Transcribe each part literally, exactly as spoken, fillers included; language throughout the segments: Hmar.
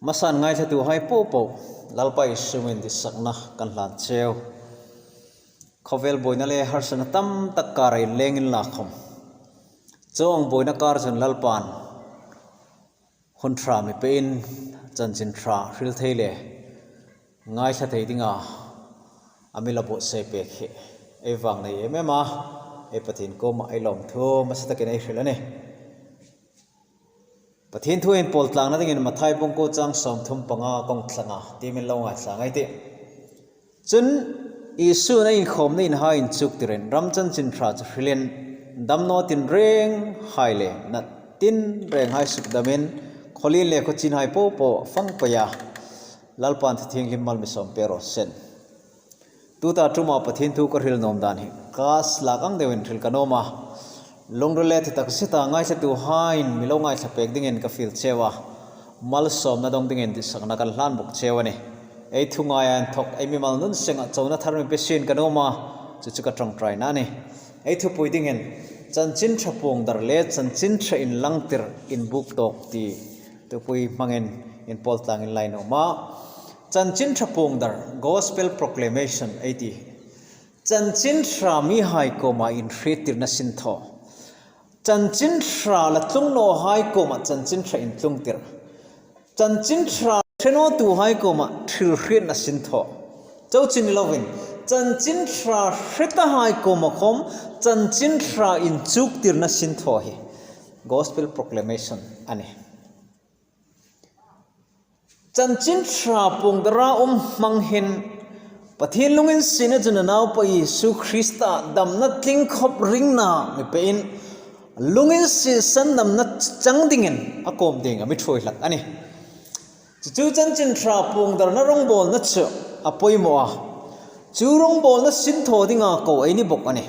Masan ngaithlatuhai popo, Lalpa Isu hmingin ditsakna kan hlan cheu. Khawvel buoina le harsatna tam tak kara inleng inla khawm, chuong buoina kar chun Lalpan hun ṭha mi pein chanchin ṭha hril thei le ngaithla thei dinga a mi la buotsai pek hi ei vangnei em em a, ei Pathien kuoma ei lawmthu hmasa takin ei hril a nih. Pathien thu inpawl tlangna dingin Mathai bung kuo chang sawmthum panga kong thlanga, tiem inla ngaithla ei tih. Chun Isun a inkhawmna inhai inchuktirin ram chanchin ṭha chu hrilin, damnaw tinrenghai le nat tinrenghai sukdamin, khawlien le khawchienhai popo fang peia, Lalpan thu thienghlim mal mi sawm pek raw se. Tuta ṭuma Pathien thu ka hril nuom dan hi, ka slak ang deuin hril ka nuom a. Lungril le thutak zeta ngaithlatuhaiin mi lo ngaithla pek dingin ka fiel cheu a. Malsawmna dong dingin ditsakna kan hlan bawk cheu a nih. Ei thu ngaia inthawk ei mimal nun senga chona thar mi pe sien ka nuom a. Chu chu ka ṭawngṭaina a nih. Ei thupui dingin chanchin ṭha puongdar le chanchin ṭha inlangtir inbuk tawk ti thupui hmangin inpawl tlangin la nuom a. Chanchin ṭha puongdar, Gospel Proclamation ei ti. Chanchin ṭha mihai kuoma inhriettirna sin thaw. Chanchin ṭha la tlung nawhai kuoma chanchin ṭha intlungtir. Chanchin ṭha hre nawtuhai kuoma thil hrietna sin thaw. Chauh chu ni lovin, chanchin ṭha hre tahai kuoma khawm chanchin ṭha inchuktirna sin thaw hi Gospel Proclamation a nih. Chanchin ṭha puongdara um hmang hin Pathien lunginsietna chun a Naupa Isu Krista damna tling khawp ringna mi pein, lunginsiet sandamna chang dingin a kuom dinga mi ṭhuoi hlak a nih. Chu chu chanchin ṭha puongdarna rongbawlna chu a poimaw a. Chu rongbawlna sin thaw dinga ko ei ni bawk a nih.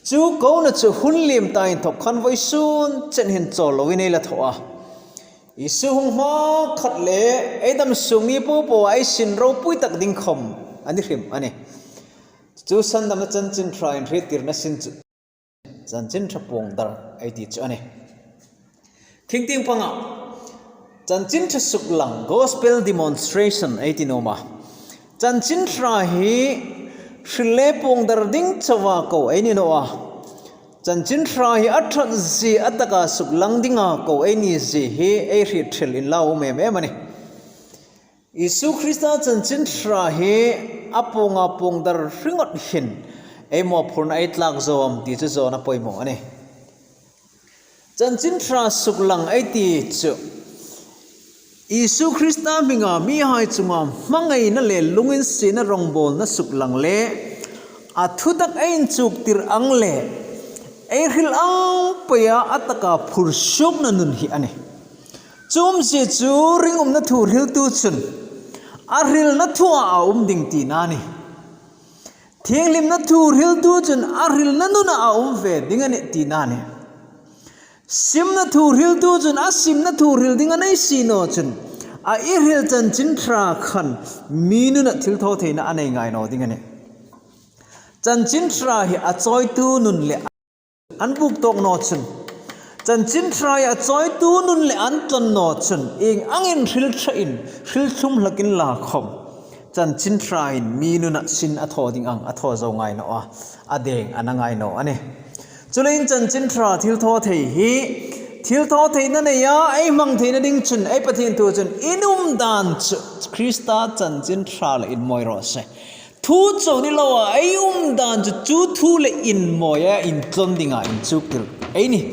Chu kona chu hun liem ta inthawk khan vawisun chen hin chawl loin ei la thaw a. Isu hung hma khat le ei dam sung ni popo ei sin ropui tak ding khawm a ni hrim a nih. Chu sandamna chanchin ṭha inhriettirna sin chu chanchin ṭha puongdar ei ti chu a nih. Khing tieng panga chanchin ṭha suklang, Gospel Demonstration ei ti nuom a. Chanchin ṭha hi hril le puongdar ding chauha ko ei ni naw a. Chanchin ṭha hi a ṭhat zie a taka suklang dinga ko ei ni zie hi ei hriet hril inla um em em a nih. Isu Krista chanchin ṭha hi a puonga puongdar ringawt hin ei mawphurna ei tlak zo am ti chu zawna poimaw a nih. Chanchin ṭha suklang ei ti chu Isu Krista hminga mihai chunga hmangaina le lunginsietna rongbawlna suklang le a thutak ei inchuktir ang le ei hril ang peia a taka phursuokna nun hi a nih. Chu umzie chu ringumna thu hriltu chun a hrilna thua a um ding tina a nih. Thienghlimna thu hriltu chun a hrilna nuna a um ve ding a nih tina a nih. Simna thu hriltu chun a simna thu hril ding a nei si naw chun a i hril chanchin ṭha khan mi nuna thilthawtheina a nei ngai naw ding a nih. Chanchin ṭha hi a chawitu nun le an buk tawk naw chun, chanchin ṭha hi a chawitu nun le an tlawn naw chun ieng angin hril ṭhain hril thlum hlakin la khawm, chanchin ṭha hin mi nuna sin a thaw ding ang a thaw zo ngai naw a, a deng a na ngai naw a nih. Chuleiin chanchin ṭha thilthawthei hi thilthawtheina neia ei hmang theina ding chun ei Pathien thu chun in um dan chu Krista chanchin ṭha le inmawi raw se. Thu chau ni loa ei um dan chu chu thu le inmawia intlawn dinga inchuktir ei nih.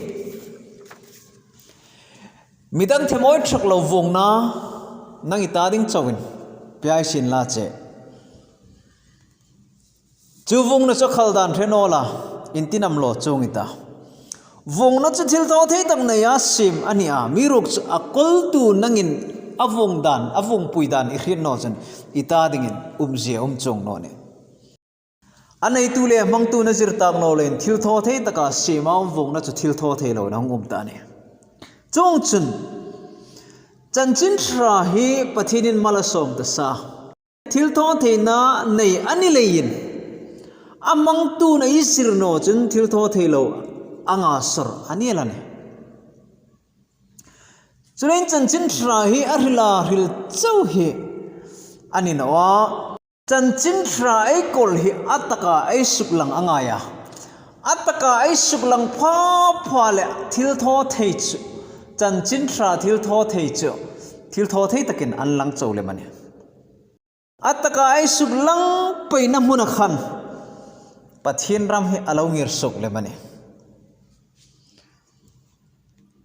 Mi dang themawi ṭhak lo vuongna nang i ta ding chauin pei sien la che. Chu vuongna chu khal dan hre naw la, intinam lo chuong i ta. Vuongna chu thilthawthei tak neia siem a nih a, mi ruok chu a kawltu nangin a vuong dan, a vuongpui dan i hriet naw chun i ta dingin umzie um chuong naw nih. A neitu le hmangtu na zir tak naw leiin thilthawthei taka siema um vuongna chu thilthawthei loin a hung um ta a nih. Chuongchun, chanchin ṭha hi Pathienin mal a sawm ta sa. Thilthawtheina nei a ni leiin a hmangtuna i zir naw chun thilthawthei lo anga sawr a ni el a nih. Chuleiin chanchin ṭha hi a hrila hril chau hi a ni naw a. Chanchin ṭha ei kawl hi a taka ei suklang a ngai a. A taka ei suklang pha pha le thil thaw thei chu, chanchin ṭha thil thaw thei chu, thil thaw thei takin an lang chau lem a nih. A taka ei suklang peina hmuna khan Pathien ram hi a lo ngir suok lem a nih.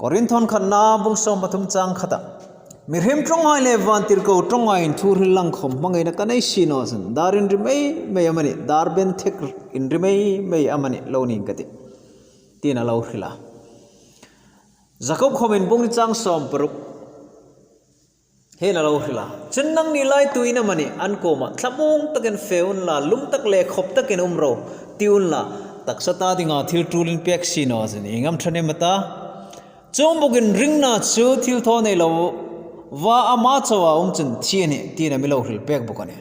Korinthon khatna bung sawm pathum chang khata, mihriem ṭawnghai le vantirko ṭawnghaiin thu hril lang khawm hmangaina ka nei si naw chun, dar inrim ei mei amanih, dar ben thek inrim ei mei amanih lo ning ka tih, tiin a lo hril a. Jakob khawmin bung hni chang sawm paruk hin a lo hril a. Chun nangni laituin amanih an kuoma thlamuong takin fe unla, lum tak le khawp takin um ro, ti unla, taksa ta dinga thil ṭulin pek si naw chun ieng am ṭha nih a ta. Chuong bokin ringna chu thil thaw nei lo va ama chauha um chun thi a nih, tiin a mi lo hril pek bawk a nih.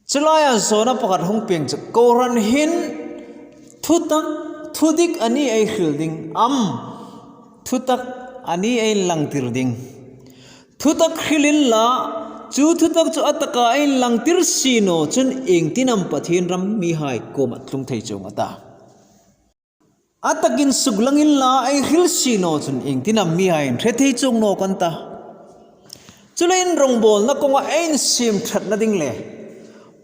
Chu laia zawna pakhat hung pieng chu, kohran hin thutak, thudik a ni ei hril ding am, thutak a ni ei inlangtir ding? Thutak hril inla, chu thutak chu a taka ei inlangtir si naw chun iengtin am Pathien ram mihai kuoma tlung thei chuong a ta. A takin suklang inla, ei hril si naw chun iengtin am mihai inhre thei chuong nawk an ta. Chuleiin rawngbawlna kawnga ei insiem ṭhatna ding le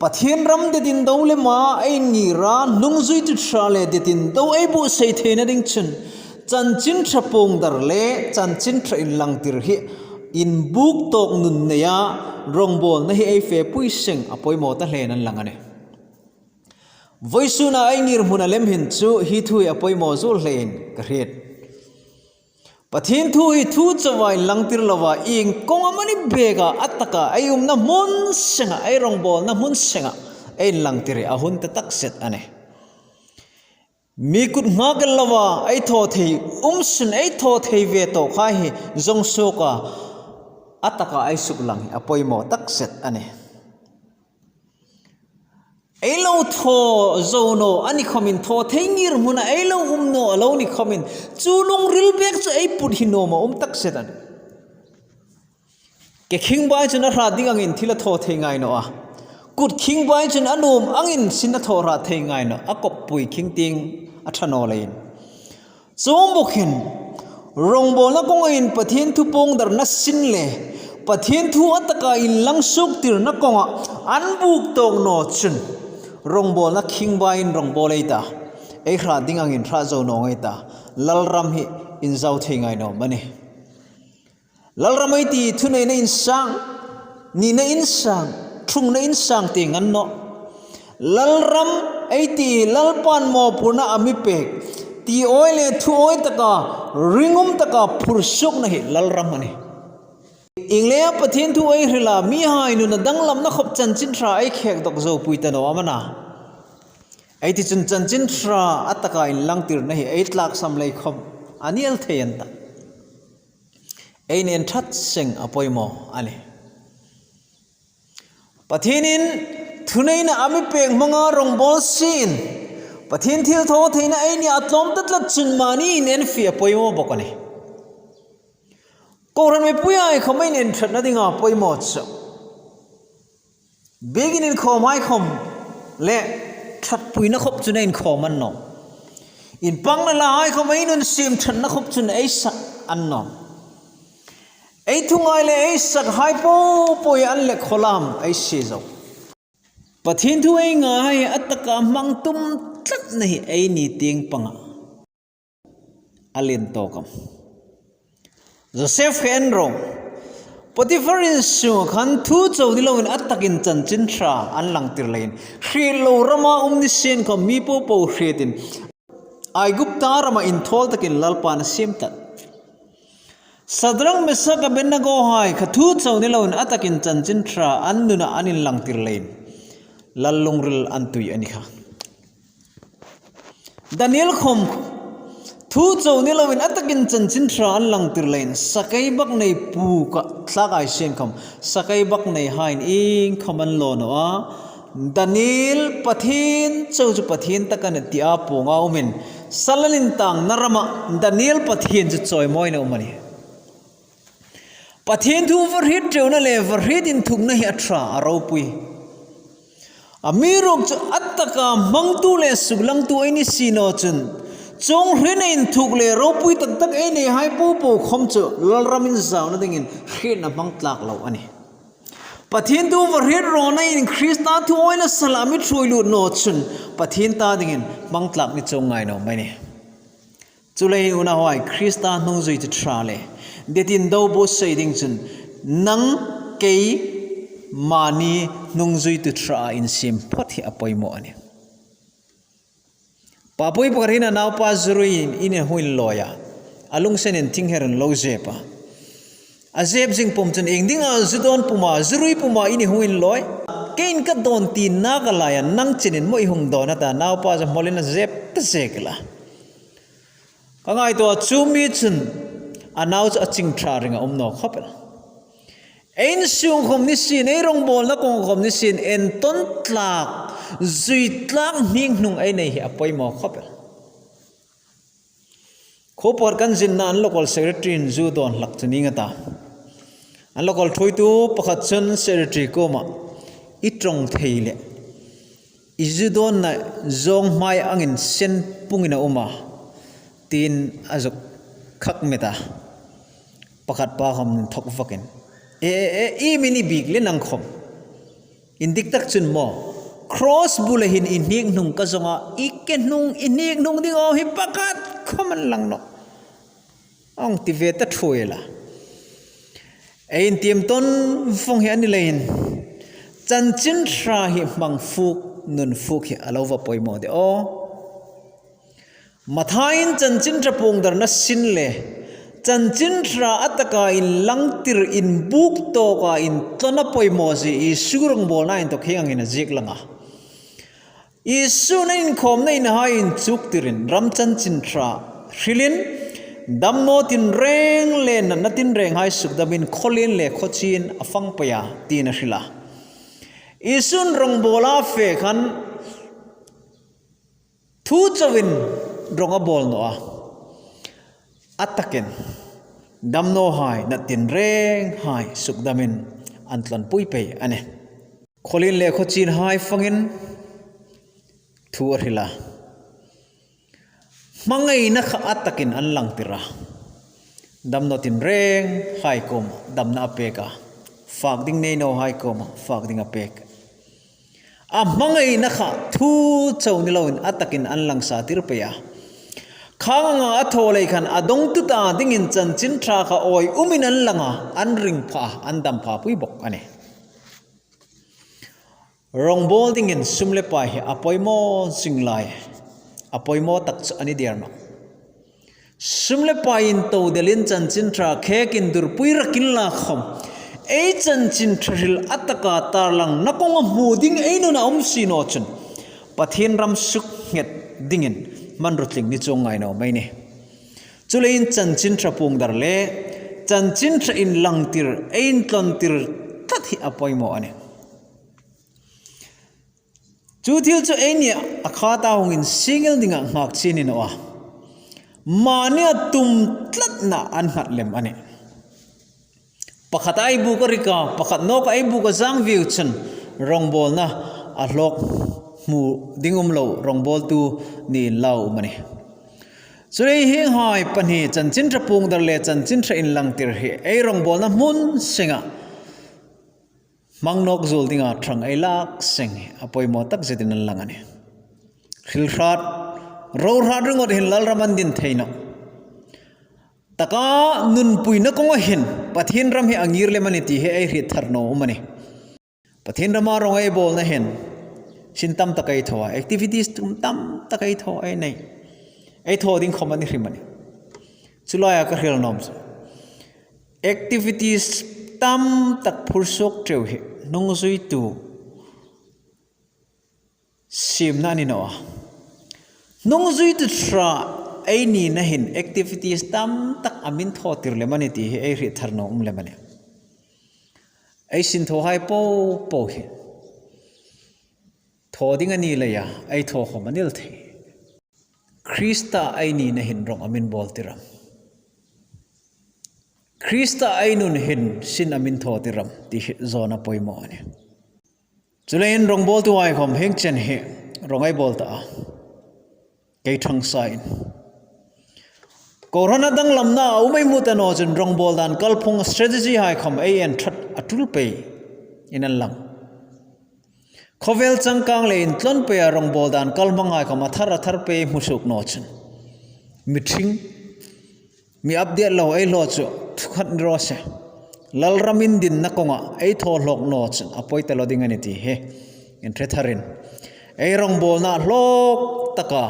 Pathien ram detin do lema ei inngir a, hnungzuitu ṭha le detin do ei buotsai theina ding chun, chanchin ṭha puongdar le chanchin ṭha inlangtir hi inbuk tawk nun neia rawngbawlna hi ei fepui seng a poimaw ta hlein an lang a nih. Vawisuna ei ngirhmuna lem hin chu hi thu hi a poimaw zuol hlein ka hriet. Pathien thu hi thu chauha inlangtir lova, ieng kawng amani beka a taka ei umna hmun senga, ei rawngbawlna hmun senga ei inlangtir hi a hun ta takzet a nih. Mi kut nghak el lova ei thaw thei um sun ei thaw thei ve tawk hai hi zawng suoka a taka ei suklang hi a poimaw takzet a nih. Ei lo thaw zo naw a ni khawmin, thaw thei ngirhmuna ei lo um naw a lo ni khawmin, chu lungril bek chu ei put hi nuom a um takzet a nih. Ke khingbai chun a hrat ding angin thil a thaw thei ngai naw a. Kut khingbai chun a nuom angin sin a thaw hrat thei ngai naw a, koppui khing tieng a ṭha naw leiin. Chuong bawkin, rawngbawlna kawnga hin Pathien thu puongdarna sin le Pathien thu a taka inlang suoktirna kawnga an buk tawk naw chun, rawngbawlna khingbaiin rawngbawl ei ta, ei hrat ding angin hrat zo naw ngei ta, Lalram hi inzau thei ngai naw am a nih. Lalram ei ti thuneina insang, nina insang, ṭhungna insang ti ngan naw. Lalram ei ti Lalpan mawphurna a mi pek, ti awi le thu awi taka, ringum taka phur suokna hi Lalram a nih. Ieng leia Pathien thu ei hrila, mihai nuna danglamna khawp chanchin ṭha ei khek dawk zo pui ta naw am a na? Ei ti chun chanchin ṭha a taka inlangtirna hi ei tlaksam lei khawm a ni el thei an ta. Ei nen ṭhat seng a poimaw a nih. Pathienin thuneina a mi pek hmanga rawngbawl siin, Pathien thilthawtheina ei nia a tlawm ta tlat chun mani inenfie a poimaw bawk a nih. Kohran mipuihai khawm ei nen ṭhatna dinga poimaw chu biekin inkhawmhai khawm le ṭhatpuina khawp chun ei inkhawm an nawm. Inpakna lahai khawm ei nun siem ṭhatna khawp chun ei sak an nawm. Ei thungai le ei sakhai po po hi an le khawlam ei sie zo. Pathien thu ei ngaihai a taka hmang tum tlatna hi ei ni tieng panga a lien tawk am? Joseph kha en ro. Potiphar insunga khan thu chau ni loin a takin chanchin ṭha an langtir leiin, hriet lo rama um ni sien khawm mi po po hrietin Aigupta rama inthawl takin Lalpan a siem tlat. Sadrak, Mesak, Abednego hai kha thu chau ni loin a takin chanchin ṭha an nuna an inlangtir leiin Lal lungril an tui a ni kha. Daniel khawm thu chau ni loin a takin chanchin ṭha an langtir leiin sakeibaknei puka thlak ei sien khawm sakeibakneihaiin ieng khawm an law naw a. Daniel Pathien chau chu Pathien tak a nih tia puonga umin Sal lal intangna rama Daniel Pathien chu chawimawina um a nih. Pathien thu va hriet ṭeuna le va hriet inthukna hi a ṭha a ropui. Amiruokchu a taka hmangtu le suklangtu ei ni si naw chun, chuong hrietna inthuk le ropui tak tak ei nei hai po po khom chu lalramin zauna dingin hrietna hmang tlak lo a nih. Pathien thu va hriet rawnain Krista thu awina sala mi ṭhuoi lut naw chun Pathien ta dingin hmang tlak ni chuong ngai naw mei a nih. Chuleiin unauhai, Krista hnungzuitu ṭha le det indo buotsai ding chun nang kei mani hnungzuitu ṭha insiem phawt hi a poimaw a nih. Papui pakhat hin a naupa zu ruiin in hung inlawi a, a lungsenin thing herin lo zep a. A zep zing pum chun, "Ieng dinga zu dawn puma, zu rui puma in hung inlawi? Keiin ka dawn ti na ka laia nang chenin maw i hung dawn?" a ta, naupa zu hmolin a zep ta zek el a. Ka ngaituo chu mi chun a nau chu a ching ṭha ringa um naw khawp el. Ei insung khom ni sien, ei rongbawlna kawng khom ni sien, entawn tlak, zui tlak hnik hnung ei nei hi a poimaw khawp el. Khuo pakhat kan zinna an local secretary-in zu dawn hlak chu ning a ta. An local ṭhuoitu pakhat chun secretary kuoma, "I ṭawng thei le, i zu dawnna zawng hmai angin sen pungin a um a," tiin a zuk khak met a. Pakhat pa khom inthawk vakin, "E, e, e, i mi ni bik le nang khom. Indik tak chun maw, cross bula hin i hnik hnung ka zawng a, i ke hnung, i hnik hnung ding aw hi pakhat khom an lang nawh," a hung ti ve ta ṭhuoi el a. Ei intiem tawn vawng hi a ni leiin, chanchin ṭha hi hmang fuk, nun fuk hi a lo va poimaw de aw. Mathaiin chanchin ṭha puongdarna sin le chanchin ṭha a taka inlangtir, inbuk tawka intlawn a poimaw zie Isu rongbawlna inthawk hieng angin a ziek lang a. Isu'n a inkhawmna inhai inchuktirin ram chanchin ṭha hrilin, "Damnaw tinreng le natna tinrenghai sukdamin khawlien le khawchin a fang pei a," tiin a hril a. Isu'n rongbawla fe khan thu chauin rong a bawl naw a. A takin damnawhai, natna tinrenghai sukdamin an tlawnpui pei a nih. Khawlien le khawchinhai fangin thu a hril a. Hmangaina kha a takin an langtir a. Damnaw tinrenghai kuoma damna a pek a. Fak ding nei nawhai kuoma fak ding a pek. A hmangaina kha thu chau ni loin a takin an langsatir pei a. Khang anga a thaw lei khan a dawngtu ta dingin chanchin ṭha kha awi umin an lang a, an ring pha, an dam pha pui bawk a nih. Rongbawl dingin sum le pai hi a poimaw zing lai, a poimaw tak chu a ni der nawh. Sum le pai intodelin chanchin ṭha khekin durpui rakin la khom, ei chanchin ṭha hril a taka tarlangna kawnga hmu ding ei nuna um si naw chun, Pathien ram suk nghet dingin hmanrutling ni chuong ngai naw mei a nih. Chuleiin chanchin ṭha puongdar le chanchin ṭha inlangtir, ei intlawntir tlat hi a poimaw a nih. Chu thil chu eini a khata hung insing el dinga nghak chie ni naw a. Mani a tum tlatna an nghat lem a nih. Pakhat ei buk a rik a, pakhat nawk ei buk a zang viu chun rongbawlna a hlawk hmu ding um lo, rongbawltu ni inlau um a nih. Chuleiin hienghai pahni, chanchin ṭha puongdar le chanchin ṭha inlangtir hi ei rongbawlna hmun senga hmang nawk zuol dinga ṭhang ei lak seng hi a poimaw tak zetin an lang a nih. Hril hrat, ro hrat ringawt hin lalram an din thei nawh. Taka nunpuina kawnga hin Pathien ram hi a ngir lem a nih ti hi ei hriet thar naw um a nih. Pathien rama rong ei bawlna hin sin tam tak ei thaw a, activities tum tam tak ei thaw ei nei. Ei thaw ding khom a ni hrim a nih. Chu laia ka hril nawm chu, activities tam tak phur suok ṭeu hi hnungzuitu siemna a ni naw a. Hnungzuitu ṭha ei nina hin activities tam tak a min thawtir lem a nih ti hi ei hriet thar naw um lem a nih. Ei sin thawhai po po hi thaw ding a ni leia ei thaw khom a nil thei. Krista ei nina hin rawng a min bawl tir am? Krista ei nun hin sin a min thaw tir am? Ti hi zawna poimaw a nih. Chuleiin rawngbawltuhai khawm hieng chen hi rawng ei bawl ta a, kei ṭhang sain. Kohran a danglamna a um ei hmu ta naw chun rawngbawl dan kalphung strategy hai khawm ei en ṭhat a ṭul pei in an lang. Khawvel changkang le intlawn peia rawngbawl dan kalhmang hai khawm a thar a thar pei hmu suok naw chun, mi ṭhing, mi update lo ei hlaw chu thu khat ni raw se. Lalram indinna kawnga ei thaw hlawk naw chun a poi ta lo ding a nih ti hi in hre tharin, ei rawngbawlna hlawk taka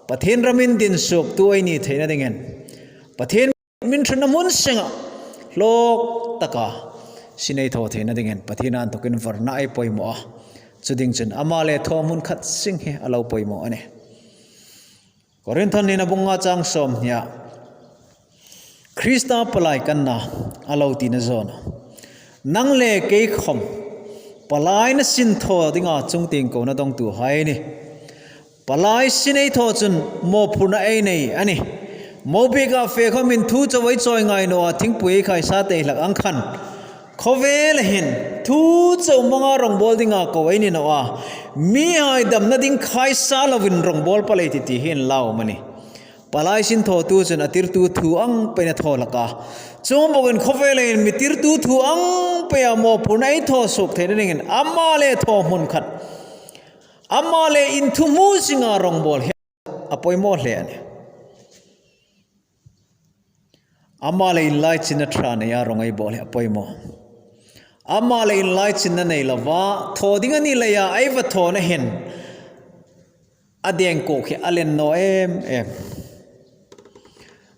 Pathien ram indin suoktu ei ni theina dingin, Pathien min ṭhutna hmun senga hlawk taka sin ei thaw theina dingin Pathien a inthawkin varna ei poimaw a. Chu ding chun ama le thaw hmun khat sing hi a lo poimaw a nih. Korinth hnina bung nga chang sawmhnia, Krista palai kan nih a lo tina zawna, nang le kei khawm palaina sin thaw dinga chungtieng kona dongtuhai ei nih. Palai sin ei thaw chun mawphurna ei nei a nih. Mo bieka fe khawmin thu chau ei chawi ngai naw a, thingpui ei khai sa tei hlak ang khan, khawvela hin thu chau hmanga rawngbawl dinga ko ei ni naw a, mihai damna ding khai sa lovin rawngbawl palei ti ti hi inlau am a nih. Palai sin thawtu chun a tirtu thu ang peiin a thaw hlak a. Chuong bawkin khawvela hin mi tirtu thu ang peia mawphurna ei thaw suok theina dingin ama le thaw hmun khat, ama le inthuhmu zinga rawngbawl hi a poimaw hle a nih. Ama le inlaichinna ṭha neia rawng ei bawl hi a poimaw. Ama le inlaichinna nei lova thaw ding a ni leia ei va thawna hin a deng kawk hi a len naw em em.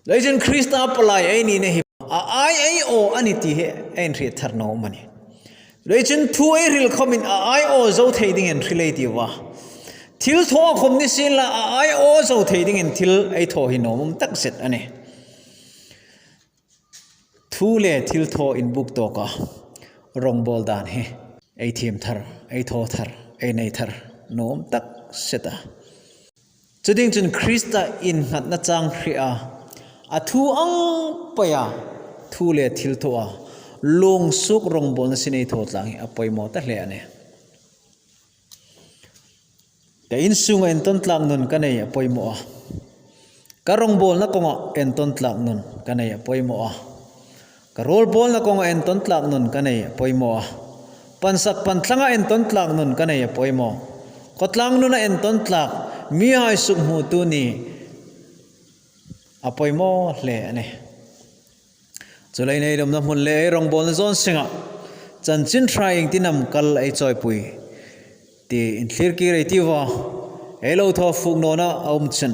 Leiin Krista palai ei nina hi a ai ei aw a nih ti hi ei inhriet thar naw am a nih. Leiin thu ei hril khawmin a ai aw zo thei dingin hril ei tiu a. Thil thaw khawm ni sienla a ai aw zo thei dingin thil ei thaw hi nuom um tak zet a nih. Thu le thil thaw inbuk tawka rawngbawl dan hi ei thiem thar, ei thaw thar, ei nei thar nuom tak zet a. Chu ding chun Krista innghatna chang hria, a thu ang peia thu le thil thawa luong suok rawngbawlna sin ei thaw tlang hi a poimaw ta hle a nih. Ka insunga entawn tlak nun ka nei a poimaw a. Ka rawngbawlna kawnga entawn tlak nun ka nei a poimaw a. Ka ruolbawlna kawnga entawn tlak nun ka nei a poimaw a. Pansak panthlanga entawn tlak nun ka nei a poimaw. Khawtlang nuna entawn tlak, mihai sukhmutu ni a poimaw hle a nih. Chuleiin ei lawmna hmun le ei rawngbawlna zawn senga chanchin ṭha iengtin am kal ei chawipui ti inthlir kir ei tiu a. Ei lo thaw fuk nawna a um chun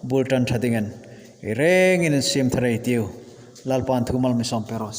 bul ṭan ṭha dingin ei rengin insiem thar ei tiu. Lalpan thu mal mi sawm pe raw se.